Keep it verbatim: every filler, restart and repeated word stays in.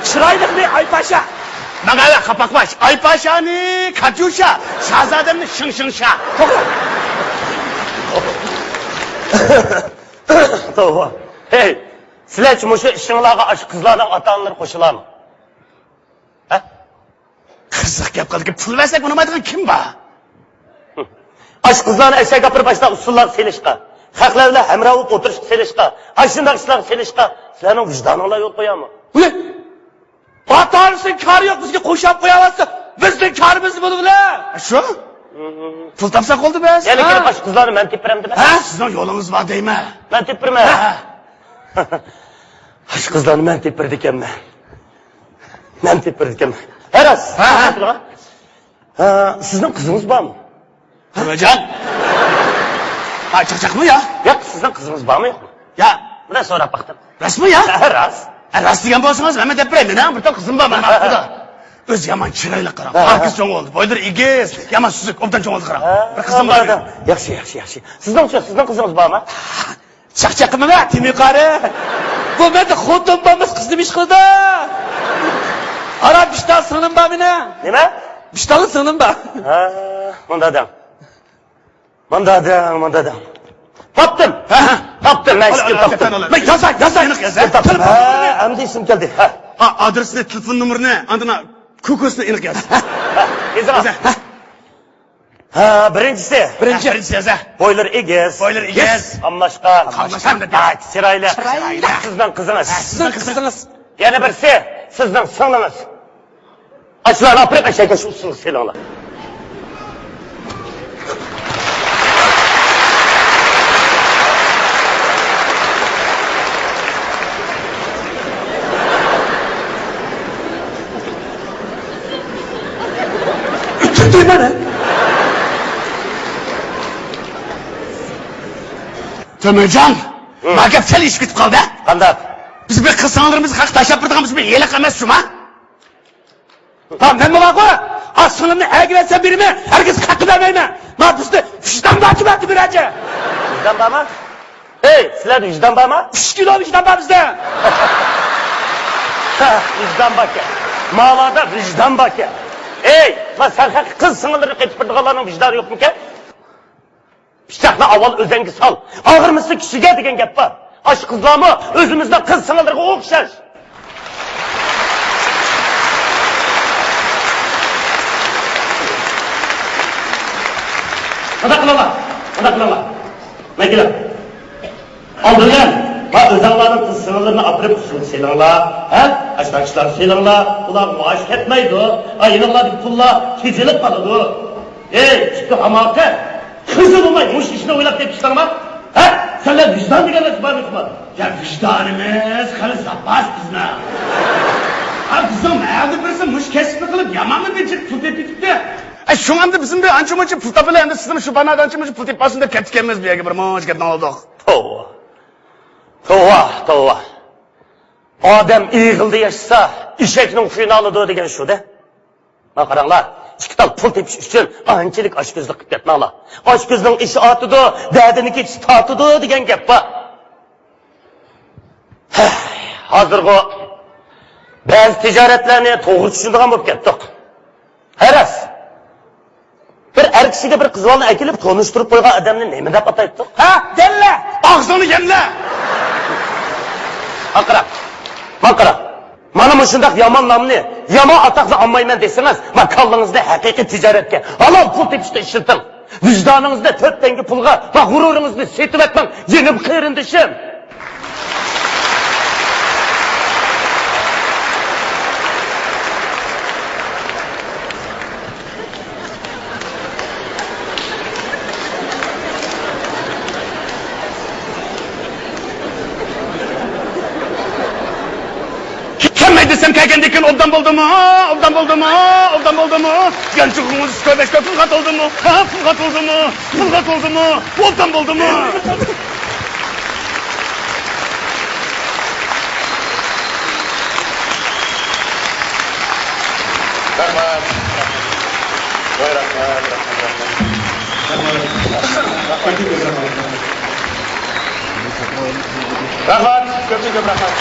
چىرايلىقنى ئايپاشا. ماڭا قاپاق باش. ئايپاشانى كاتيۇشا. شاھزادەمنى شىڭ شىڭ شا. توغرا. توۋا. ھەي، سىلەرچۇ مۇشۇ ئىشىڭلارغا ئاشۇ قىزلارنىڭ ئاتا-ئانىلىرى قوشۇلامۇ؟ ھە؟ قىزىق گەپ قىلدىكى، پۇل بەرسەك ئۇنىمايدىغان كىم بار؟ ئاشۇ قىزلارنى ئەشەگە ئاپىرىپ ئاشۇنداق ئۇسسۇللارغا سېلىشقا، خەقلەر بىلەن ھەمراھ بولۇپ ئولتۇرۇشقا سېلىشقا، ئاشۇنداق ئىشلارغا سېلىشقا سىلەرنىڭ ۋىجدانىڭلار يول قويامۇ؟ ۋىي! ئاتا-ئانىسىنىڭ كارى يوق، بىزگە قوشاپ قوياۋاتسا، بىزنىڭ كارىمىز نېمە بولىدۇ؟ شۇ؟ پۇل تاپساق بولدى بەس. يەنە كېلىپ ئاشۇ قىزلارنى مەن تېپىپ بېرەمدىمەن. ھە، سىزنىڭ يولىڭىز بار دەيمەن. مەن تېپىپ بېرىمەن. ھە. ئاشۇ قىزلارنى مەن تېپىپ بېرىدىكەنمەن. مەن تېپىپ بېرىدىكەنمەن. ھە، راست. ھە، ھە. ھە، سىزنىڭ قىزىڭىز بارمۇ؟ تۆمۈرجان. ھە، چاقچاقمۇ يا؟ ياق، سىزنىڭ قىزىڭىز بارمۇ يوقمۇ؟ يا. بىر سوراپ باقتىم. راستمۇ يا؟ ھە، راست. ھە، راست دېگەن بولسىڭىز، مەن دەپ بېرەي، مېنىڭ بىر تال قىزىم بار، مانا ھە، ھە. ئۆزى يامان چىرايلىق قاراڭ. ھە، ھە. پاكىز چوڭ بولدى، بويلىرى ئېگىز، يامان سۈزۈك، ئوبدان چوڭ بولدى قاراڭ. ھە، بىر قىزىم بار مېنىڭ. ياخشى، ياخشى، ياخشى. سىزنىڭچۇ، سىزنىڭ قىزىڭىز بارمۇ؟ چاقچاق قىلمىما، تېمى قارى. بۇ مەندە خوتۇن بولمىسا قىز نېمە ئىش قىلىدۇ؟ ئارا بىشتال سىڭلىم بار مېنىڭ. نېمە؟ بىشتال سىڭلىم بار. ھە، مۇنداق دەڭ. مۇنداق دەڭ، مۇنداق دەڭ. تاپتىم. ھە، ھە. تاپتىم، مەن ئىشتىن تاپتىم. مەن يازاي، يازاي. ئېنىق يازاي. تاپتىم. ھە، ئەمدى ئېسىم كەلدى. ھە. ھە، ئادرېسنى، تېلېفون نومۇرىنى، ئاندىن كوكوسنى ئېنىق ياز. ھە، يېزىڭ. يازاي. ھە. ھە، بىرىنچىسى. بىرىنچى. بىرىنچىسى يازا. بويلىرى ئېگىز. بويلىرى ئېگىز. قاملاشقان. قاملاشقان. ھە، چىرايلىق. چىرايلىق. سىزنىڭ قىزىڭىز. سىزنىڭ قىزىڭىز. يەنە بىرسى، سىزنىڭ سىڭلىڭىز. ئاشۇلارنى ئاپىرىپ ئەشەگە شۇ ئۇسسۇلغا سېلىڭلار. تۆمۈرجان، ھە. ما گەپ سەل ئېشىپ كېتىپ قالدى. قانداق؟ بىز بىر قىز سىڭىللىرىمىزنى خەق تاشلاپ بېرىدىغان بىز بىر ھېلىقى ئەمەس شۇما. ھە، مەنمۇ بارغۇ. ئا، سىڭلىمنى ئەگىۋەتسەم بېرىمەن، ھەرگىز خەققە بەرمەيمەن. ما بىزدە ۋىجدان بار، جۈمەتى بىر ئەجە. ۋىجدان بارمۇ؟ ئەي، سىلەردە ۋىجدان بارمۇ؟ ئۈچ كىلو ۋىجدان بار بىزدە. ۋىجدان باركەن. ماۋادا ۋىجدان باركەن. ئەي، ما سەرخەققە قىز سىڭىللىرىنى قېتىپ بېرىدىغانلارنىڭ ۋىجدانى يوقمىكەن؟ پىچاقنى ئاۋۋال ئۆزەڭگە سال، ئاغرىمىسا كىشىگە دېگەن گەپ بار. ئاشۇ قىزلارمۇ ئۆزىمىزنىڭ قىز سىڭىللىرىغا ئوخشاش. مۇنداق قىلىڭلار، مۇنداق قىلىڭلار. مەن كېلەي. ئالدى بىلەن، ما ئۆزەڭلارنىڭ قىز سىڭىللىرىنى ئاپىرىپ ئۇسسۇلغا سېلىڭلار. ھە؟ ئاشۇنداق ئىشلارنى سېلىڭلار. ئۇلارغا مائاش كەتمەيدۇ. ئا، يېنىڭلاردىكى پۇللار تېجىلىپ قالىدۇ. ئەي، ئىككى ھاماقەت! قىزى بولماي مۇشۇ ئىشنى ئويلاپ تېپىشتىڭما؟ ھە؟ سەندە ۋىجدان دېگەن نەرسە بارمىكىن؟ يا، ۋىجدانىمىز خېلى زاپاس بىزنىڭ. ھە، بىزنىڭ مەھەللىدە بىرسى مۇشۇ كەسىپنى قىلىپ يامانلا بىر جىق پۇل تېپىپ كېتىپتۇ. ئە، شۇڭا ئەمدى بىزمۇ بىر ئانچە مۇنچە پۇل تاپىلى، ئەمدى سىزمۇ شۇ بانادا ئانچە مۇنچە پۇل تېپىپ ئالسۇن دەپ كەتتىكەنمىز بۇ يەرگە، بىر مۇنچە گەپنى ئاڭلىدۇق. توۋا. توۋا، توۋا. ئادەم ئېغىلدا ياشىسا، ئېشەكنىڭ خۇيىنى ئالىدۇ دېگەن شۇ-دە. مانا قاراڭلار، ئىككى تال پۇل تېپىش ئۈچۈن ئانچىلىك ئاچكۆزلۈك قىلىپ كەتمەڭلار. ئاچكۆزنىڭ ئېشى ئارتىدۇ، دەدىنىڭ كېچىسى تارتىدۇ دېگەن گەپ بار. ھەي، ھازىرغۇ بەزى تىجارەتلەرنى توغرا چۈشىنىدىغان بولۇپ كەتتۇق. ھە، راست. بىر ئەر كىشىگە بىر قىز بالىنى ئەكېلىپ تونۇشتۇرۇپ قويغان ئادەمنى نېمە دەپ ئاتايتتۇق؟ ھە، دەللە! ئاغزىڭنى يەملە! ماڭا قارا، ماڭا قارا. مانا مۇشۇنداق يامان نامنى، يامان ئاتاقنى ئالمايمەن دېسىڭىز، ما كاللىڭىزنى ھەقىقىي تىجارەتكە، ھالال پۇل تېپىشتا ئىشلىتىڭ. ۋىجدانىڭىزنى تۆت تەڭگە پۇلغا، ما غۇرۇرىڭىزنى سېتىۋەتمەڭ، جېنىم قېرىندىشىم. كەلمەي دېسەم كەلگەندىن كېيىن ئوبدان بولدىمۇ؟ ئوبدان بولدىمۇ؟ ئوبدان بولدىمۇ؟ يانچۇقىڭىز كۆرمەشكە پۇلغا تولدىمۇ؟ ھە، پۇلغا تولدىمۇ؟ پۇلغا تولدىمۇ؟ ئوبدان بولدىمۇ؟ رەھمەت. ۋاي، رەھمەت، رەھمەت، رەھمەت. رەھمەت. رەھمەت. كۆپتىن كۆپ رەھمەت.